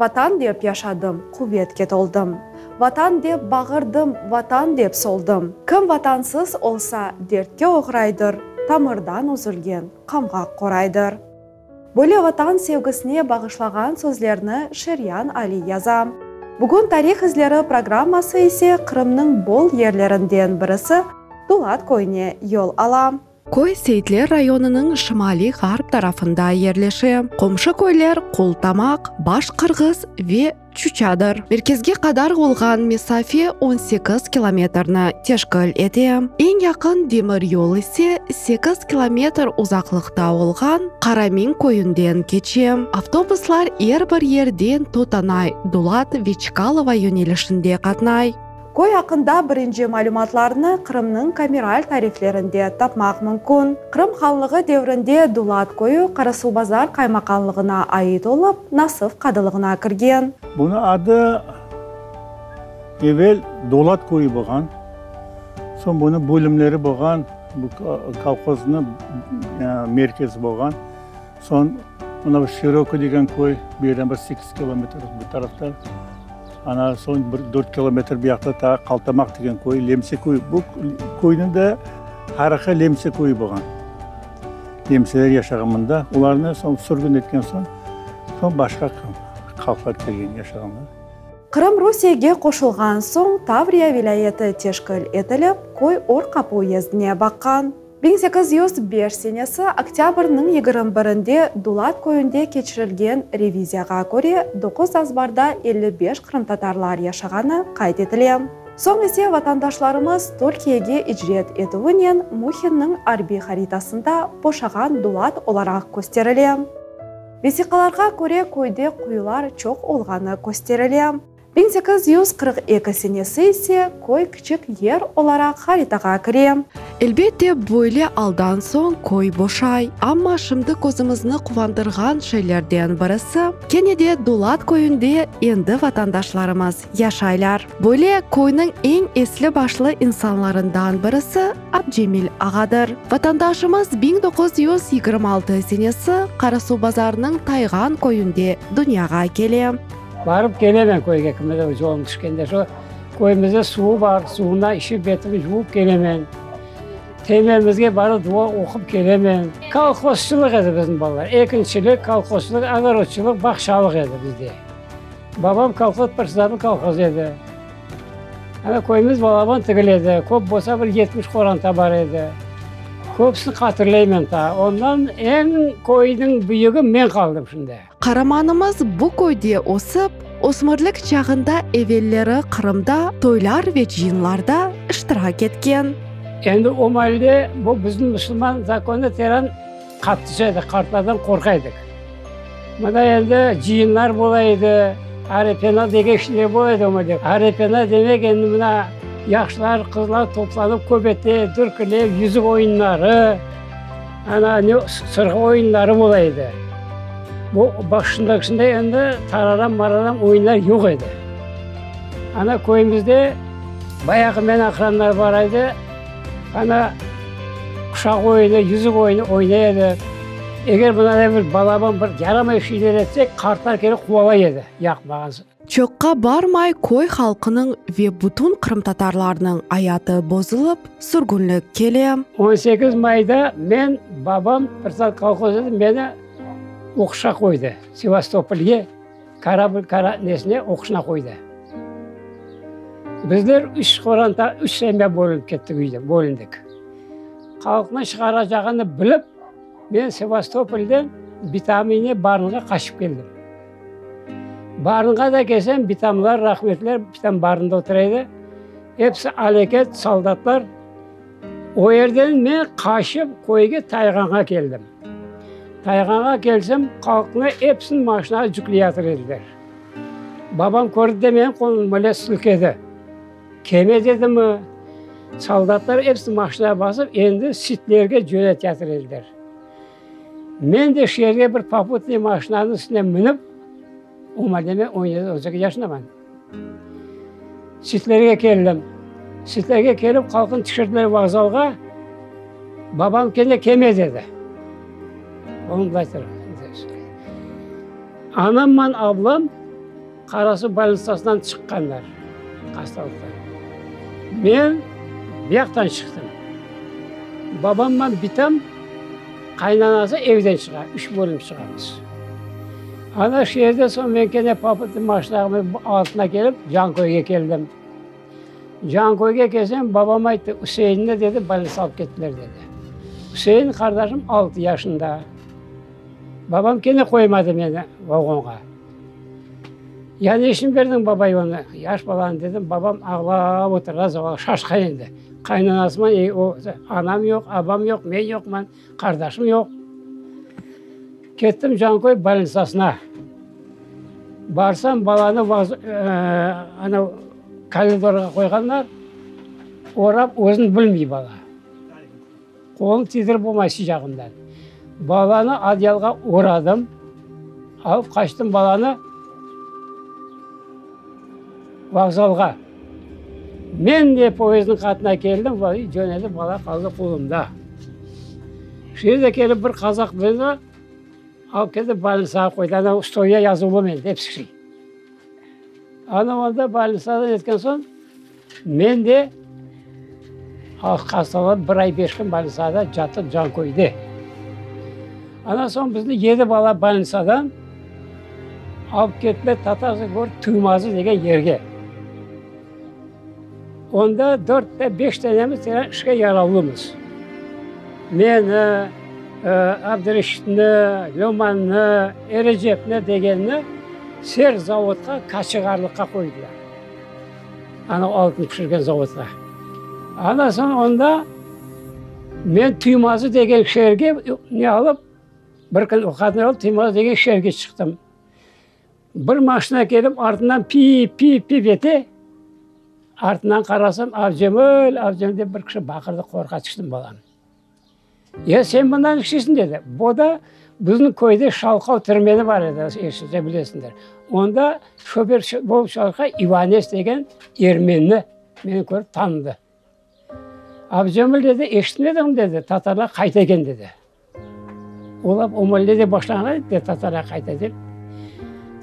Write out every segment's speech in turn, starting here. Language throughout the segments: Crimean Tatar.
Vatan dep yaşadım, quvetke toldım. Vatan dep bağırdım, Vatan dep soldım. Kim Vatansız olsa, dertke oğraydır, Tamırdan üzülgen qamğaq qoraydır. Böyle Vatan sevgisine bağışlağan sözlerni Şeryan Ali yaza. Bugün Tarih izleri programması ise Qırımnıñ bol yerlerinden birisi Dulat köyüne yol ala. Köy Seyitler rayonınıñ şimaliy-ğarp tarafında yerleşe. Qomşu köyler Qul Tamaq, Baş Qırğız ve Çuçadır. Merkezge qadar olğan mesafe 18 kilometrni teşkil ete. Eñ yaqın demir yol ise 8 kilometr uzaqlıqta olğan Qaramin köyünden keçe. Avtobuslar er bir yerden Totanay, Dulat ve Çkalovo yönelişinde qatnay. Köy aqqında birinci malümatlarnı Qırımnıñ kameral tariflerinde tapmaq mümkün. Qırım hanlığı devrinde Dulat köyü Qarasuvbazar qaymaqanlığına ait olıp, Nasıf qadılığına kirgen. Bunıñ adı evel Dolat köyü bolğan, soñ bunıñ bölümleri bolğan, bu kolhoznıñ merkezi bolğan. Soñ mına bu Şiroko degen köy, bu yerden bir sekiz kilometr bu tarafta. Ana soñ bir dört kilometr bu yaqta taa Qaltamaq degen köy, Lemse köyü. Bu köyniñ de tarihı Lemse köyü bolğan. Lemseler yaşağan mında. Olarnı soñ sürgün etken soñ, soñ başqa halqlar kelgen yaşağanlar. Qırım Rusiyege qoşulğan soñ Tavriya vilâyeti teşkil etilip, köy Or Qapu uyezdine baqqan. 1805 senesi oktâbrniñ 21-inde Dulat köyünde keçirilgen reviziyağa köre doquz azbarda 55 qırımtatarlar yaşağanı qayd etile. Soñ ise vatandaşlarımız Türkiyege icret etüvinen Muhinniñ arbiy haritasında boşağan Dulat olaraq kösterile. Vesiqalarğa köre köyde quyular çoq olğanı kösterile. 1842 senesi ise köy kiçik yer olaraq haritağa kire. Elbette, böyle aldan soñ köy boşay. Amma şimdi közümizni quvandırğan şeylerden birisi, kene de Dulat köyünde endi vatandaşlarımız yaşaylar. Böyle köyniñ eñ esli-başlı insanlarından birisi Abcemil ağadır. Vatandaşımız 1926 senesi Qarasuvbazarnıñ Tayğan köyünde dünyağa kele. Barıp kelemen köyge kimde de yolum tüşkende. Şu köyümizde suvu bar, suvuna işip betimi yuvıp kelemen. Temelimizge barıp dua oqup kelemen. Kolhozçılıq edi bizim balalar. Ekinçilik, kolhozçılıq, ogorodçılıq, bağçalıq edi bizde. Babam kolhoz predsedatelı kolhoz edi. Ana köyümiz balaban tigil edi. Köp bolsa bir 70 qoranta bar edi. Köpüsini hatırlayman taa. Ondan eñ köyniñ büyügi men qaldım şimdi. Qaramanımız bu köyde ösip, ösmürlik çağında evelleri Qırımda toylar ve cıyınlarda iştirak etken. Endi o maalde bu bizim musulman zakonı teren qattı edi, qartlardan qorqa edik. Mına endi cıyınlar bola edi, arepena degen şeyler bola edi o maalde. Arepena demek endi mına yaşlar, qızlar toplanıp köbete, türküler, yüzük oyunları. Ana, ne sırğa oyunları bola edi. Bu başındakisinde endi tararam-mararam oyunlar yoq edi. Ana, köyümizde bayağı men aqranlar bar edi. Ana, quşaq oyunı, yüzük oyunı oynay edi. Eger mınaday bir balaban bir yaramay şeyler etsek, qartlar kelip quvalay edi, yaqmağan. Çoqqa barmay köy halqınıñ ve bütün qırımtatarlarnıñ ayatı bozulıp, sürgünlik kele. 18 mayda men, babam, predsedatelь kolhoz edi, meni oquşqa qoydı, Sevastopolge, korabl kara nesine oquşına qoydı. Bizler üç qoranta, üç semya bölünip kettik üyden, bölündik. Halqnı çıqaracağını bilip, men Sevastopolden bitamine Barınğa qaçıp keldim. Barınğa da kelsem, bitamlar, rahmetler, bitam barında otura edi. Episi aleket, soldatlar. O yerden men qaçıp köyge Tayğanğa keldim. Tayğanğa kelsem, halqnı episini maşinağa yükleyatır ediler. Babam kördi de menim qolumnı böyle silkedi. Kelme dedimi, soldatlar episini maşinağa basıp, endi Sitlerge cönetiyatır ediler. Men de şeerge bir poputnıy maşinanıñ üstüne minip, o maalde men on yedi, on sekiz yaşındaman, Sitlerge keldim. Sitlerge kelip, halqnı tüşürdiler vokzalğa, babam kene kelme dedi. Onı bılay turıp. Anamman ablam. Qarasuv bolnitsasından çıqqanlar hastalıqtan. Men bu yaqtan çıqtım. Babamman bitam, qaynanası evden çıqa, üç bölüm çıqamız. Ana şeerden soñ men kene poputnıy maşinamnıñ altına kelip Canköyge keldim. Canköyge kelsem, babam ayttı, Üseinni, dedi, bolnitsa alıp kettiler, dedi. Üsein qardaşım altı yaşında. Babam kene qoymadı meni vagonğa. Ya ne içün berdiñ, babay, onı, yaş balanı, dedim. Babam ağlap otura, zavallı, şaşqan endi. Qaynanasıman, o, anam yoq, abam yoq, men yoqman, qardaşım yoq. Kettim Canköy bolnitsasına. Barsam, balanı ana koridorğa qoyğanlar, orap, özüni bilmey bala. Qolunı tiydirip olmay sıcağından. Balanı adyalğa oradım, alıp qaçtım balanı vokzalğa. Men de poyezdniñ qatına keldim, cönedi, bala qaldı qolumda. Şu yerde kelip bir qazaq meni alıp ketti, bolnitsağa qoydı. Ana stoyya yazuvlı mende, episi şey. Ana onda bolnitsadan etken soñ, Men de hastalanıp bir ay beş kün bolnitsada cattım Canköyde. Ondan soñ bizni yedi bala bolnitsadan alıp kettiler Tatarskiy gorod Tuymazı degen yerge. Onda dört te beş tanemiz işke yaravlımız. Meni, Abdureşitni, Lömannı, Erecepni degenni ser zavodqa kaçegarlıqqa qoydılar. Ana altın pişirgen zavodqa. Ondan soñ onda men Tuymazı degen şeerge ne alıp, bir kün vıhodnoy alıp Tuymazı degen şeerge çıqtım. Bir maşina kelip artından pip, pip, pip ete. Artından qarasam, Abcemil, Abcemil dep bir kişi baqırdı, qorqa tüştim balam. Ya sen bundan işleysiñ dedi. Bu da bizim köyde Şalqav tirmeni bar edi, eşitse bilesiñler. Onda şofer bolıp çalışqan İvanes degen ermenni meni körip tanıdı. Abcemil dedi, eşitmediñmi dedi, tatarlar qayta eken dedi. Olar o de başlanğan edi de tatarlar qayta dep.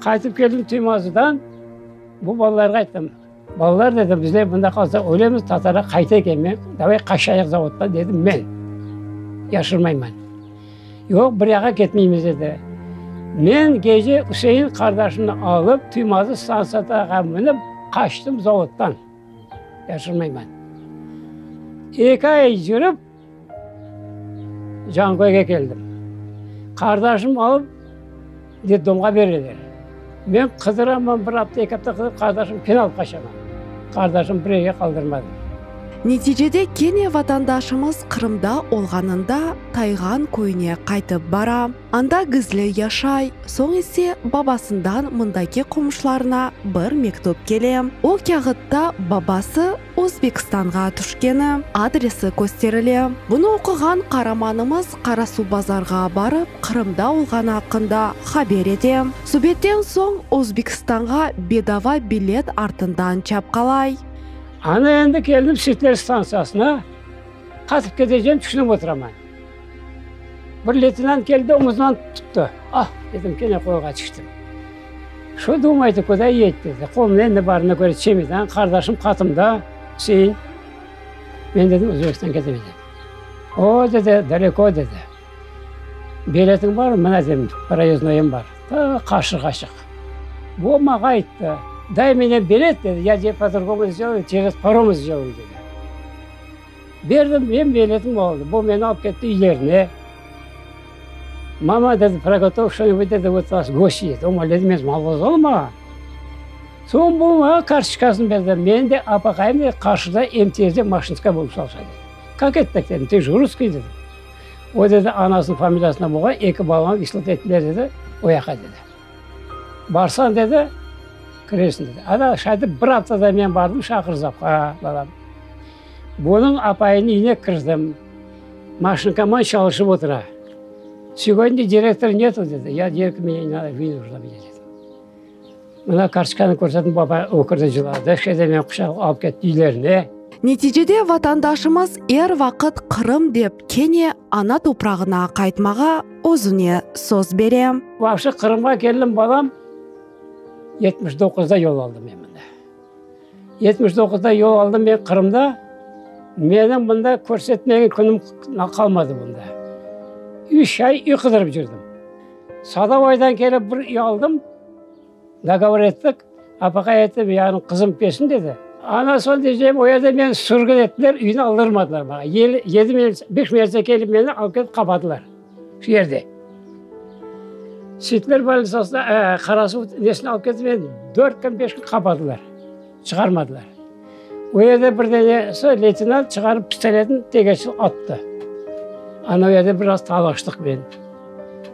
Qaytıp keldim Tuymazıdan, bu balalarğa ayttım. Balalar, dedim, bizler bunda qalsaq ölemiz, tatarlar qayta eken, men, davay qaçayıq zavoddan, dedim men. Yaşırmayman. Yoq, bir yağa ketmeymiz, dedi. Men gece Üsein qardaşımnı alıp, Tuymazı stantsiyadağa minip, qaçtım zavoddan. Yaşırmayman. Eki ay yürip, Canköyge keldim. Qardaşım alıp, detdomğa bereler. Men qıdıraman, bir apte, eki apte qıdırıp, qardaşım kene alıp qaçaman. Qardaşım bir yerge qaldırmadım. Neticede kene vatandaşımız Qırımda olğanında Tayğan köyüne qaytıp bara. Anda gizli yaşay, soñ ise babasından mındaki qomşularına bir mektüp kele. O kâğıtta babası Özbekistanğa tüşkeni, adresi kösterile. Bunı oquğan qaramanımız Qarasuvbazarğa barıp, Qırımda olğanı aqqında haber ete. Subetten soñ Özbekistanğa bedava bilet artından çapqalay. Ana endi keldim Sitler stantsiyasına, qatıp ketecem tüşünip oturaman. Bir leytenant keldi, omuzımdan tuttı. Ah, dedim, kene qolğa tüştim. Şo dumayte, kuda yet, dedi. Qolumda endi barına köre çemedan, qardaşım qatımda, Üsein. Men dedim, Özbekistan ketemen, dedim. O, dedi, daleko, dedi. Biletiñ barmı? Mına, dedim, proyezdnoyım bar. Ta qaşıq-qaşıq. Bu maña ayttı, day mene bilet, dedi, ya tebe po-drugomu sdelаю, çerez parom sdelаю, dedi. Berdim, men biletim oldı. Bu meni alıp ketti üylerine. Mama, dedi, prigotov şto-nibud, dedi, vot vas gosti dedi. O dedi, men malğoz olma. Soñ bu maña kartoçkasını berdi. Men de apaqayım de qarşıda MTSde maşinistka bolıp çalışa dedi. Kak eto tak dedim, tı je russkiy dedim. O dedi, anasınıñ familiyasına bolğan eki balanı vıslat ettiler dedi, o yaqa dedi. Barsañ dedi, kirersiñ dedi. Ana şaytip bir aftada men bardım Şahrzapqa, balam. Bunıñ apayınıñ üyüne kirdim. Maşinkaman çalışıp otura. Segodnâ direktor netu dedi. Ya direktor meni ne nado, vı nujna mne dedim. Mına kartoçkanı körsettim, baba ökürdi, cıladı. Şeerde meni quçaqlap alıp ketti üylerine. Neticede vatandaşımız er vaqıt Qırım dep kene ana toprağına qaytmağa özüne söz bere. Vapşe Qırımğa keldim, balam. 79-da yol aldım men mında. 79-da yol aldım men Qırımda. Menim mında körsetmegen künüm qalmadı bunda. Üç ay üy qıdırıp yürdim. Sadovoydan kelip bir üy aldım. Dogovor ettik. Apaqa ayttı, yarın qızım kelsin dedi. Ondan soñ diyeceğim, o yerde meni sürgün ettiler, üyni aldırmadılar maña. Yedi meclis, beş meclise kelip meni alıp ketip qapadılar şu yerde. Sitler bolnitsasına, Qarasuv nesine alıp ketip meni dört kün, beş kün qapadılar, çıqarmadılar. O yerde bir denesi leytenant çıqarıp pistoletini tegeçil attı. Ana o yerde biraz talaştıq men.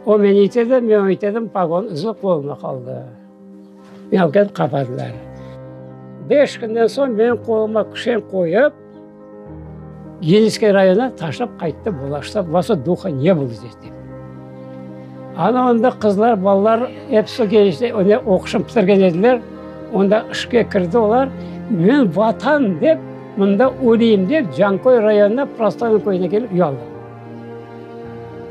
O meni iterdi, men onı iterdim, pagon izi qolumda qaldı. Meni alıp ketip qapadılar. Beş künden soñ menim qoluma küşen qoyıp, Yeniçköy rayonına taşlap qayttı bular, ştob vasa duha ne bylo zdes dep. Ana onda qızlar, balalar episi gençler, oquşını bitirgen ediler, onda işke kirdi olar. Men Vatan dep, mında öleyim dep, Canköy rayonına Prostoyno köyüne kelip üy aldım.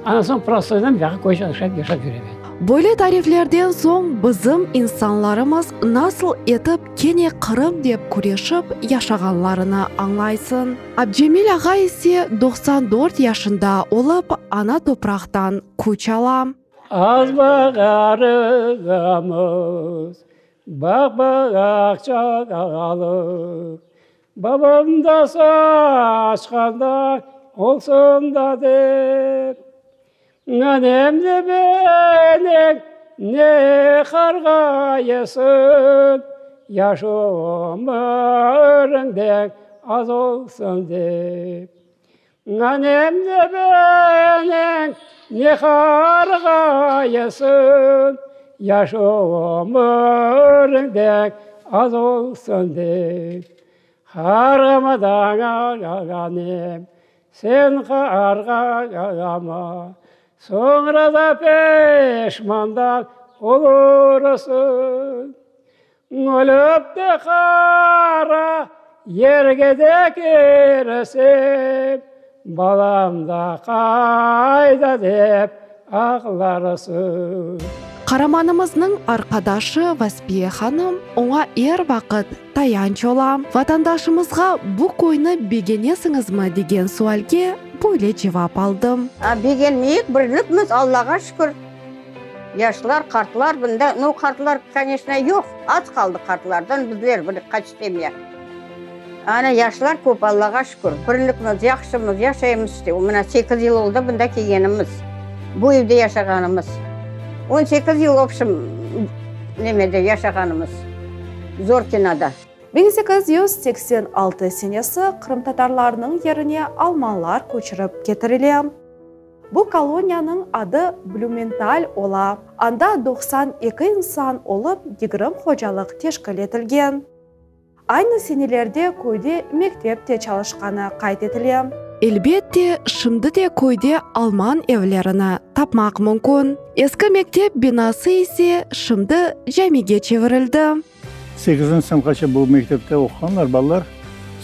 Ondan soñ Prostoydan bu yaqqa köçip yaşap yüremen. Böyle tariflerden soñ bizim insanlarımız nasıl etip kene Qırım dep küreşip yaşağanlarını añlaysıñ. Abcemil ağa ise 94 yaşında olıp, ana topraqtan küç ala. Az bağarığamız, bağ-bağçalıq, Babam da saçqanda olsun da dep, Anem de meni ne qarğayısın, Yaş ömüriñden az olsun dep. Anem de meni ne qarğayısın, Yaş ömüriñden az olsun dep. Qarğamadan anem, sen qarğama, Soñra da peşmandan olursıñ. Ölip de qara yerge de kirsem, Balam da qayda dep ağlarsıñ. Qaramanımıznıñ arqadaşı Vaspiye hanım oña er vaqıt tayanç ola. Vatandaşımızğa bu köyni begenesiñizmi degen sualge böyle cevap aldım. Begenmeyik, birlikmiz, Allağa şükür. Yaşlar, qartlar bunda, nu, qartlar, koneçno, yoq, az qaldı qartlardan, bizler bir qaç semya. Ana, yaşlar köp, Allağa şükür, birlikmiz, yahşımız, yaşaymız işte, mına sekiz yıl oldı bunda kelgenimiz, bu evde yaşağanımız. On sekiz yıl obşim nemede yaşağanımız, Zorkinada. 1886 senesi qırımtatarlarnıñ yerine almanlar köçürip ketirile. Bu koloniyanıñ adı Blümental ola, anda 92 insan olıp yigirmi hocalıq teşkil etilgen. Aynı senelerde köyde mektep te çalışqanı qayd etile. Elbette, şimdi de köyde alman evlerini tapmaq mümkün. Eski mektep binası ise şimdi camige çevirildi. Sekizinci sınıfqaça bu mektepte oquğanlar balalar.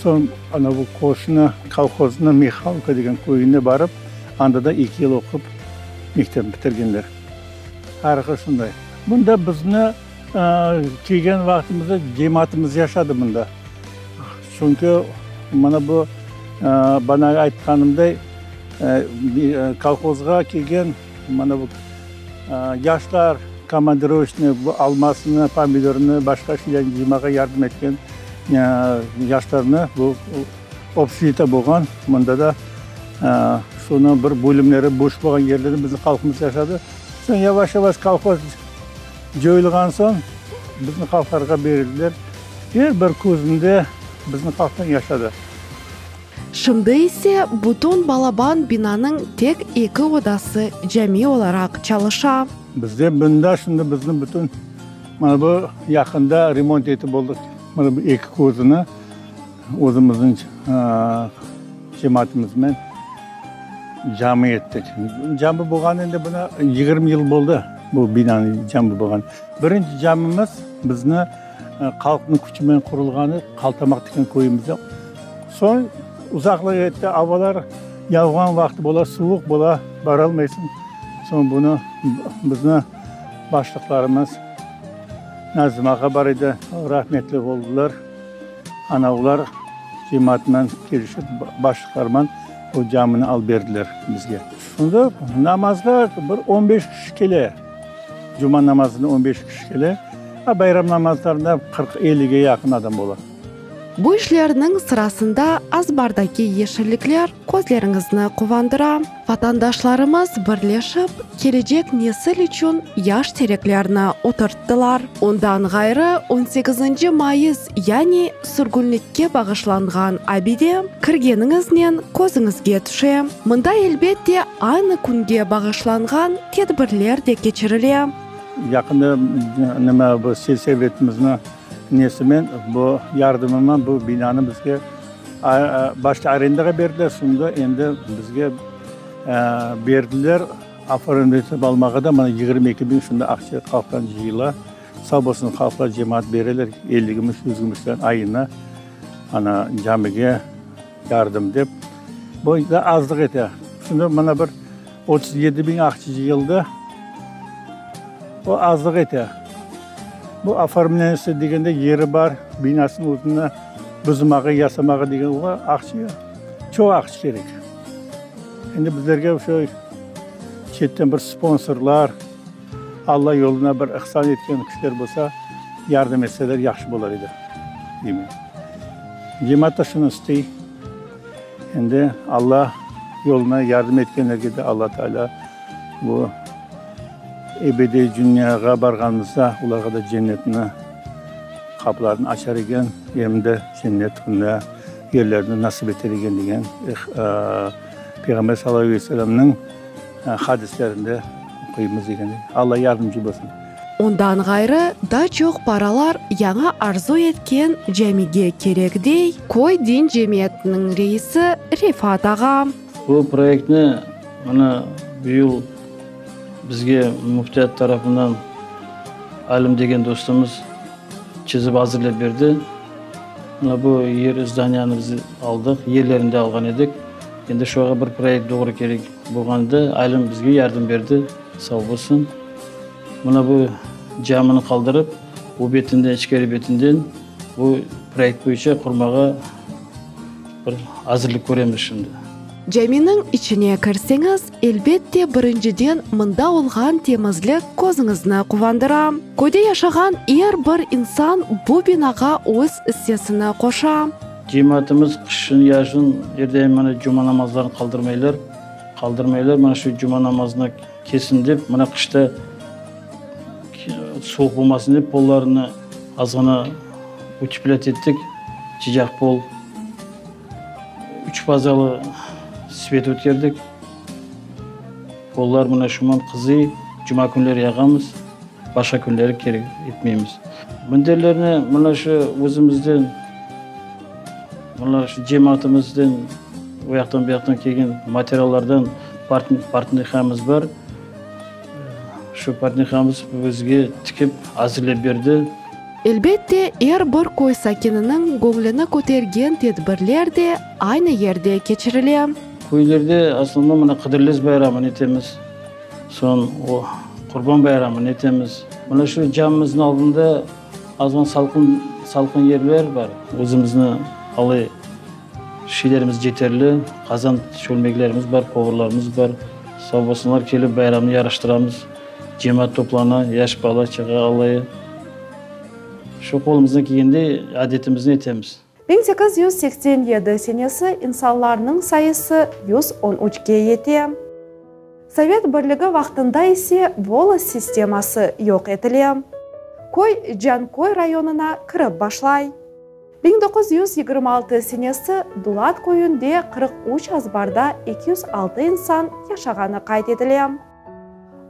Soñ ana bu qoşna kolhoznıñ Mihalovka degen köyüne barıp, anda da eki yıl oqup mektepni bitirgenler. Tarihı şunday. Mında bizni kelgen vaqtımızda cemaatımız yaşadı mında. Çünki mana bu bana aytqanımday kolhozğa kelgen mana bu yaşlar komandirovıçnıy bu almasını, pomidorını, başqa şeylerni cıymağa yardım etken yaşlarnı bu obşjita bolğan. Mında da şunıñ bir bölümleri boş bolğan yerlerde bizim halqımız yaşadı. Soñ yavaş-yavaş kolhoz coyulğan soñ bizim halqlarğa berildiler. Er bir közünde bizim halqtan yaşadı. Şimdi ise bütün balaban binanıñ tek eki odası cami olaraq çalışa. Bizde mında şimdi bizni bütün mana bu yaqında remont etip oldıq, mana bu eki közüni özümizniñ cemaatımıznen cami ettik. Cami bolğanı endi buna 20 yıl boldı, bu binanıñ cami bolğanı. Birinci camimiz bizni halqnıñ küçümen qurulğanı Qaltamaq degen köyümizde. Soñ uzaqlıq etti, avalar yağğan vaqtı bola, suvuq bola, baralmaysıñ. Soñ bunı bizni başlıqlarımız. Nazim ağa bar edi, rahmetli oldılar. Ana olar cemaatman kelişip, başlıqlarman o camini alıp berdiler bizge. Şimdi namazğa bir on beş kişi kele, cuma namazına on beş kişi kele, a bayram namazlarında qırq, ellige yaqın adam ola. Bu işlerniñ sırasında azbardaki yeşillikler közleriñizni quvandıra. Vatandaşlarımız birleşip, kelecek nesil içün yaş tereklerni oturttılar. Ondan ğayrı, on sekizinci mayıs, yani sürgünlikke bağışlanğan abide kirgeniñiznen közüñizge tüşe. Mında, elbette, aynı künge bağışlanğan tedbirler de keçirile. Yaqında nima bu selsovetimizni Nesimen bu yardımıman bu binanı bizge başta arendağa berdiler, soñda endi bizge berdiler oformить etip almağa da mana 22 biñ şimdi aqça halqtan cıyıla. Sağ bolsun halqlar cemaat bereler 50 gümüş, 100 gümüşten ayına ana camige yardım dep. Bu da azlıq ete. Şimdi mana bir 37 biñ aqça cıyıldı. O azlıq ete. Bu oformleniyesi degende yeri bar, binasınıñ özüni buzmağa, yasamağa degen oğa aqça, çoq aqça kerek. Endi bizlerge şu çetten bir sponsorlar, Alla yoluna bir ihsan etken kişiler bolsa, yardım etseler yahşı bolar edi, deymen. Cemaat da şunı istey. Endi Alla yoluna yardım etkenlerge de Alla Teala Bu ebediy dünyağa barğanımızda olarğa da cennetni qapılarını açar eken, em de cennetinde yerlerini nasip eter eken degen Peyğamber salâllahu aleyhi ve sellemniñ hadislerinde oquymız degen. Alla yardımcı bolsun. Ondan ğayrı, daa çoq paralar yañı arzu etken camige kerek, dey köy din cemiyetiniñ reisi Refat ağa. Bu proyektni mına bu yıl bizge müftiyat tarafından Alim degen dostumız çizip azırlap berdi. Mına bu yer, zdaniyanı biz aldıq, yerlerini de alğan edik. Endi şoğa bir proyekt doğru kerek bolğan edi. Alim bizge yardım berdi, sağ bolsun. Mına bu camini qaldırıp, bu betinden, içkeri betinden bu proyekt boyunca qurmağa bir azırlıq köremiz şimdi. Caminiñ içine kirseñiz, elbette, birinciden mında olğan temizlik közüñizni quvandıra. Köyde yaşağan er bir insan bu binağa öz issesini qoşa. Cemaatımız qışın-yazın er daim mana cuma namazlarını qaldırmaylar, qaldırmaylar, mana şu cuma namazına kelsin dep, mına qışta suvuq bolmasın dep pollarını azğana uteplat ettik, sıcaq pol. Üç fazalı svet ötkerdik. Pollar mına şuman qızıy, cuma künleri yağamız, başqa künleri kerek etmeymiz. Minderlerni mına şu özümizden, mına şu cemaatımızden o yaqtan bu yaqtan kelgen materiallardan portnihamız bar. Şu portnihamız bizge tikip azırlap berdi. Elbette, er bir köy sakininiñ göñlüni kötergen tedbirler de aynı yerde keçirile. Köylerde asılında mına Qıdırlez bayramını etemiz, soñ o Qurban bayramını etemiz. Mına şu camimizniñ aldında azğın salqın, salqın yerler bar. Özümizni alay şeylerimiz yeterli, qazan çölmeklerimiz bar, povorlarımız bar. Sağ bolsunlar, kelip bayramnı yaraştıramız. Cemaat toplana, yaş bala, çığa alayı. Şu qolumızdan kelgende adetimizni etemiz. 1887 senesi insanlarnıñ sayısı 113-ke yete. Sovet Birligi vaqtında ise volost sisteması yoq etile. Köy Canköy rayonına kirip başlay. 1926 senesi Dulat köyünde 43 azbarda 206 insan yaşağanı qayd etile.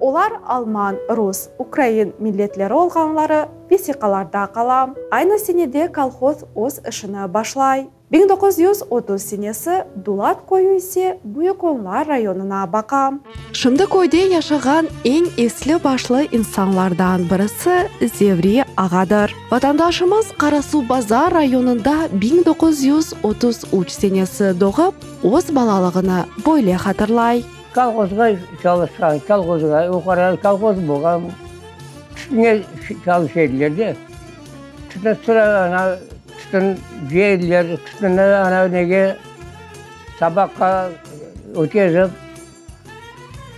Olar alman, rus, ukrain milletleri olğanları vesiqalarda qala. Aynı senede kolhoz öz işini başlay. 1930 senesi Dulat köyü ise Büyükonlar rayonına baqa. Şimdi köyde yaşağan eñ esli-başlı insanlardan birisi Zevri ağadır. Vatandaşımız Qarasuvbazar rayonında 1933 senesi doğıp, öz balalığını böyle hatırlay. Kolhozğa çalışqan, kolhozğa, o qarar kolhoz bolğan. Tütünge çalışa ediler de. Tütün sıra ana tütün cıya ediler, tütünni ana nege tabaqqa ötkezip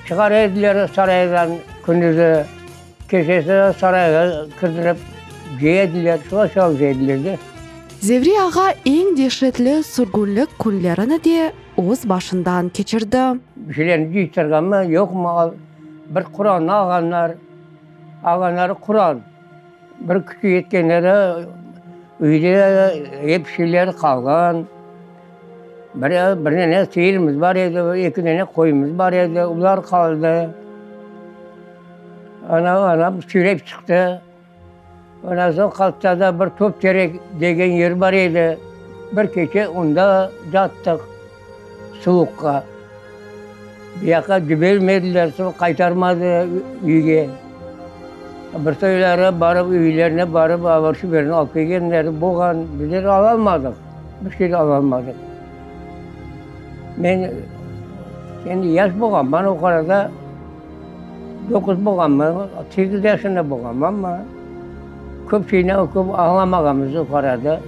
çıqara ediler saraydan kündüzi, gecesi sarayğa kirdirip cıya ediler, şulay çalışa ediler de. Zevri ağa eñ deşetli sürgünlik künlerini de öz başından keçirdi. Bir şeylerni cıyıştırğanmı, yoqmı, bir Qurannı alğanlar, alğanları Quran. Bir küçü yetkenleri üyde ep şeyleri qalğan. Bir, bir dane sıyırımız bar edi, eki dane qoyumız bar edi, olar qaldı. Ana, anam süyrep çıqtı. Ondan soñ Qaltada bir Top terek degen yer bar edi, bir keçe onda cattıq suvuqqa. Bu yaqqa cibermediler, soñ qaytarmadı üyge. Bir soyları barıp, üylerine barıp, avır-şuberini alıp kelgenler, bolğan, bizler alalmadıq, bir şey de alalmadıq. Men endi yaş bolğanman o arada. Doquz bolğanmı, sekiz yaşında bolğanman amma köp şeyni köp añlamağanmız o arada.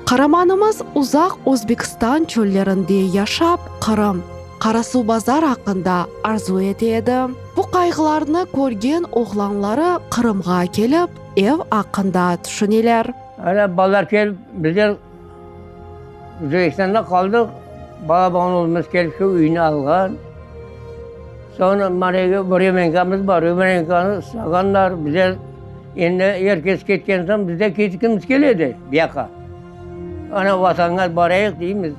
Qaramanımız uzaq Özbekistan çöllerinde yaşap, Qırım, Qarasuvbazar aqqında arzu ete edi. Bu qayğılarnı körgen oğlanları Qırımğa kelip, ev aqqında tüşüneler. Ana, balalar kelip, bizler Özbekistanda qaldıq, balaban oğlumız kelip şu üyni alğan. Soñra mana vremenkamız bar, vremenkanı salğanlar, bizler endi er kes ketken soñ biz de ketkimiz kele edi bu yaqqa. Ana Vatanğa barayıq deymiz.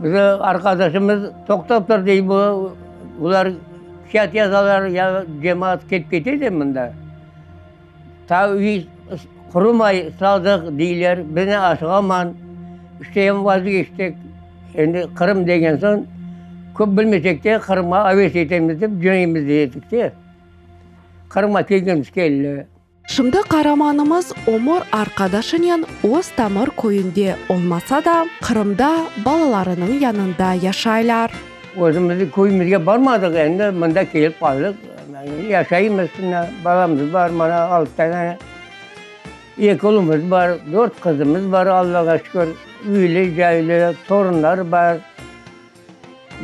Bizi arqadaşımız toqtap tur dey, bu bular kâğıt yazalar, ya cemaat kelip kete de mında. Ta üy qurumay saldıq deyler, bizni aşığaman, işte vazgeçtik. Endi Qırım degen soñ, köp bilmesek de, Qırımğa aves etemiz dep cöneymiz dedik de, Qırımğa kelgimiz keldi. Şimdi qaramanımız ömür arqadaşınen öz tamır köyünde olmasa da, Qırımda balalarınıñ yanında yaşaylar. Özümizniñ köyümizge barmadıq, endi mında kelip qaldıq. Yaşaymız mına, balamız bar, mana altı tane, eki oğlumız bar, dört qızımız bar, Allağa şükür, üylü, caylı, torunlar bar,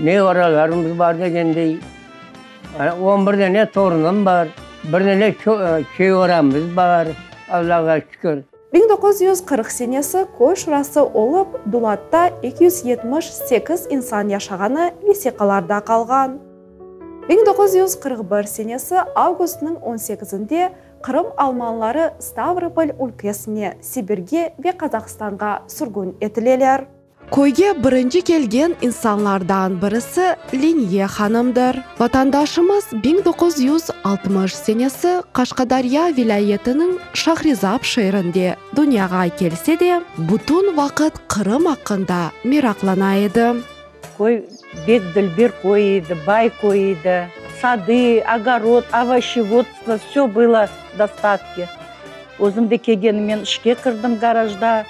nevaralarımız bar degendey. On bir dane torunım bar, bir dane çevaramız bar, Allağa şükür. 1940 senesi köy şurası olıp, Dulatta 278 insan yaşağanı vesiqalarda qalğan. 1941 senesi avgustnıñ on sekizinde Qırım almanları Stavropol ülkesine, Sibirge ve Qazahstanğa sürgün etileler. Köyge birinci kelgen insanlardan birisi Leniye hanımdır. Vatandaşımız 1960 senesi Qaşqadarya vilâyetiniñ Şahrizab şeerinde dünyağa kelse de, bütün vaqıt Qırım aqqında meraqlana edi. Köy bek dülber köy edi, bay köy edi. Sadı, ogorod, ovoşevodstvo, vse bylo v dostatke. Özüm de kelgenimnen işke kirdim garajda,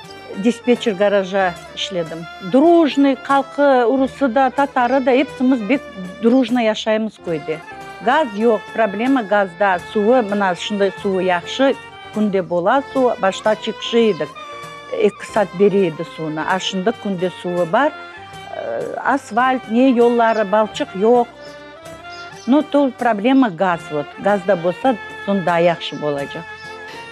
dispetçer garaja işledim. Drujnıy, halqı, urusı da, tatarı da, epsimiz bek drujno yaşaymız köyde. Gaz yoq, problema gazda, suvı, mına şimdi suvı yahşı, künde bola suv, başta çekişe edik, eki saat bere edi suvnı, a şimdi künde suvı bar, asfalt, ne yolları, balçıq yoq. No, to problema gaz, vot, gaz da bolsa, soñ daa yahşı bolacaq.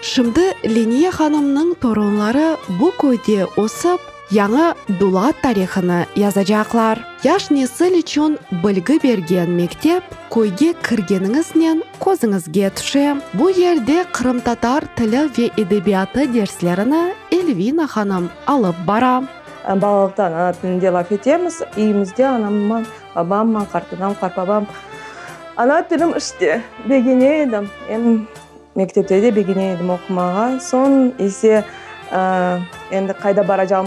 Şimdi Leniye hanımnıñ torunları bu köyde ösip, yañı Dulat tarihını yazacaqlar. Yaş nesil içün bilgi bergen mektep köyge kirgeniñiznen közüñizge tüşe. Bu yerde qırımtatar tili ve edebiyatı derslerini Elvina hanım alıp bara. Balalıqtan ana tilinde laf etemiz. Üyümizde anamman, babamman, qartanam, qartbabam ana tilim işte begene edim. Em mektepte de begene edim oqumağa. Soñ ise endi qayda baracağım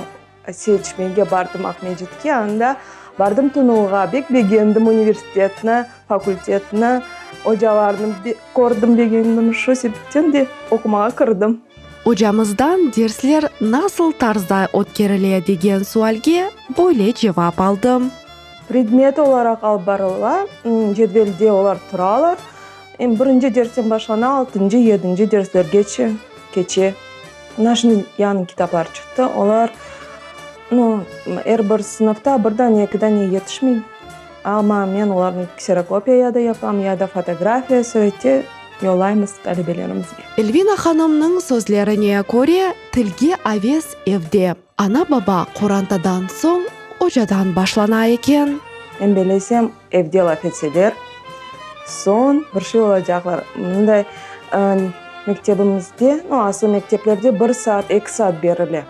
seçmege bardım Aqmescitke. Anda bardım TUNUğa. Bek begendim universitetni, fakultetni, ocalarnı kördim, begendim. Şu sebepten de oqumağa kirdim. Ocamızdan dersler nasıl tarzda ötkerile degen sualge böyle cevap aldım. Predmet olaraq alıp barıla, cedvelde olar turalar. Em birinci dersten başlana, altıncı, yedinci derslergece keçe. Mına şimdi yañı kitaplar çıqtı, olar, nu, er bir sınıfta bir dane, eki dane yetişmey. Amma men olarnı kserokopiya ya da yapam, ya da fotografiya sürette yollaymız talebelerimizge. Elvina hanımnıñ sözlerine köre, tilge aves evde, ana-baba, qorantadan soñ ocadan başlana eken. Men bellesem, evde laf etseler, soñ bir şey olacaqlar. Mınday mektebimizde, no, asıl mekteplerde bir saat, eki saat berile.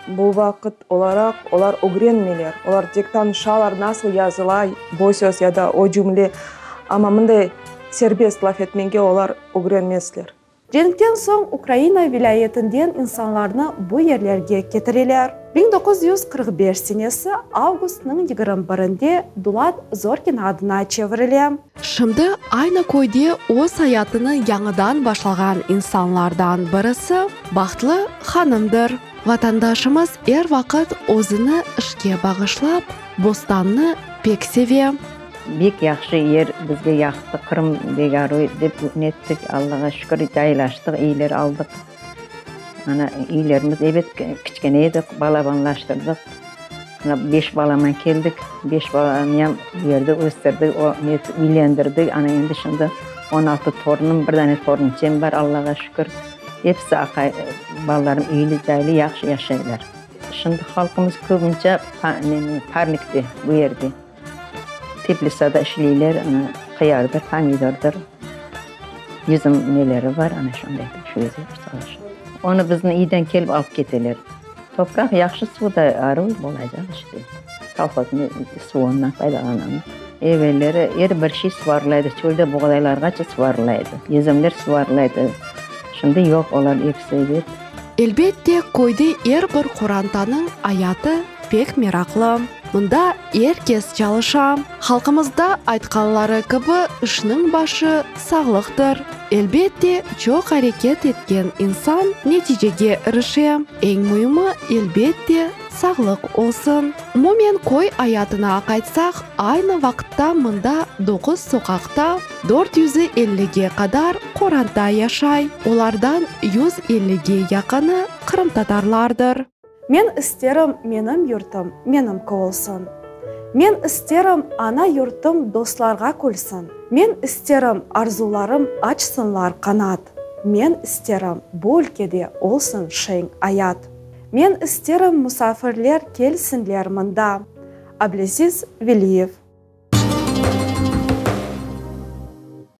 Bu vaqıt olaraq olar ögrenmeyler, olar tek tanışalar, nasıl yazıla bu söz ya da o cümle, amma mınday serbest laf etmege olar ögrenmezler. Cenkten soñ Ukraina vilâyetinden insanlarnı bu yerlerge ketireler. 1945 senesi avgustnıñ 21-inde Dulat Zorkin adına çevirile. Şimdi aynı köyde öz ayatını yañıdan başlağan insanlardan birisi Bahtlı hanımdır. Vatandaşımız er vaqıt özüni işke bağışlap, bostannı pek seve. Bek yahşı yer bizge yaqtı, Qırım bek aruy dep nettik, Allağa şükür, caylaştıq, eyler aldıq. Ana, eylerimiz ebet kiçkene edi, balabanlaştırdıq. Ana, beş balaman keldik, beş balanıyam bu yerde östürdik, o, net, üylendirdik. Ana, endi şimdi 16 torunım, bir dane torunçem bar, Allağa şükür. Episi aqay, balalarım üyli-caylı, yahşı yaşaylar. Şimdi halqımız köbünce parnikte, bu yerde. Teplitsada işleyler, ana, hıyardır, pomidordır, yüzüm neleri bar, ana şunday şu yerде çalışa. Onı bizni iyden kelip alıp keteler. Topraq yahşı, suv da aruv olacaq işte. Kolhoznıñ suvundan faydalanamız. Evelleri er bir şey suvarıla edi, çölde buğdaylarğaça suvarıla edi, yüzümler suvarıla edi. Şimdi yoq olar episi, ebet. Elbette, köyde er bir qorantanıñ ayatı pek meraqlı. Mında er kes çalışa. Halqımızda aytqanları kibi, işniñ başı sağlıqtır. Elbette, çoq areket etken insan neticege irişe. Eñ müimi, elbette, sağlıq olsun. Umumen köy ayatına qaytsaq, aynı vaqıtta mında doquz soqaqta 450-ge qadar qoranta yaşay, olardan 150-ge yaqını qırımtatarlardır. Men isterim menim yurtum menimki olsun. Men isterim ana yurtum dostlarğa külsin. Men isterim arzularım açsınlar qanat. Men isterim bu ülkede olsun şeñ ayat. Men isterim musafirler kelsinler mında. Ableziz Veliyev.